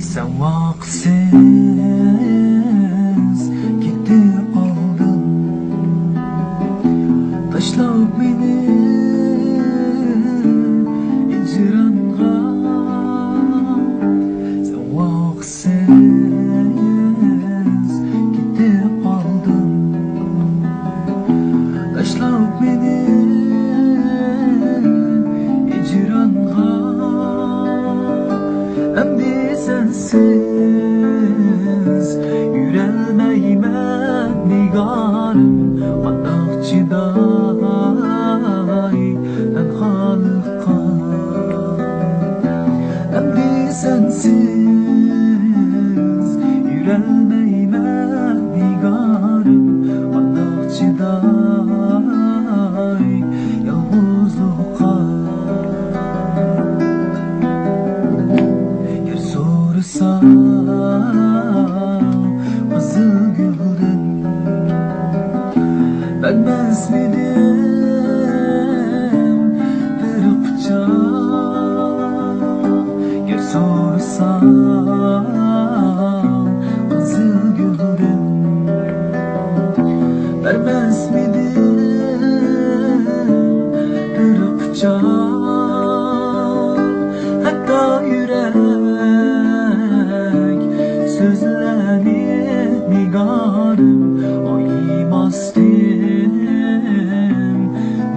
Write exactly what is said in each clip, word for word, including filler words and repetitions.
سەن ۋاقىتسىز كېتىپ قالدىڭ، تاشلاپ مېنى ھىجرانغا. سەن ۋاقىتسىز كېتىپ قالدىڭ، تاشلاپ مېنى ھىجرانغا. ئەمدى سەنسىز يۈرەلمەيمەن نىگارىم، قانداق چىداي تەنھالىققا. ئەمدى سەنسىز يۈرەلمەيمەن نىگارىم، قانداق چىداي يالغۇزلۇققا. يەر سورىسام قىزىل گۈلدىن، بەرمەسمىدىم بىر قۇچاق؟ گەر سورىساڭ قىزىل گۈلدىن، بەرمەسمىدىم بىر قۇچاق؟ ھەتتا يۈرەك سۆزلەرنى نىگارىم ئايىماستىن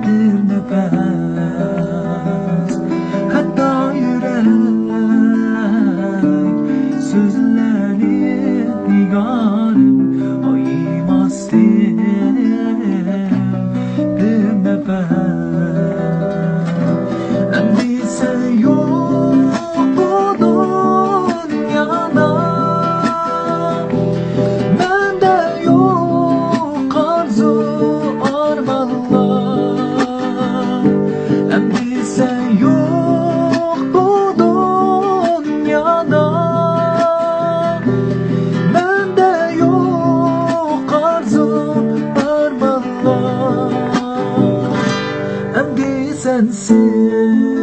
بىر نەپەس. ھەتتا يۈرەك سۆزلەرنى نىگارىم ئايىماستىن بىر نەپەس. ئەمدى سەن يوق بۇ دۇنيادا، مەندە يوق ئارزۇ ئارمانلار. ئەمدى سەن يوق بۇ دۇنيادا، مەندە يوق ئارزۇ ئارمانلار. ئەمدى سەنسىز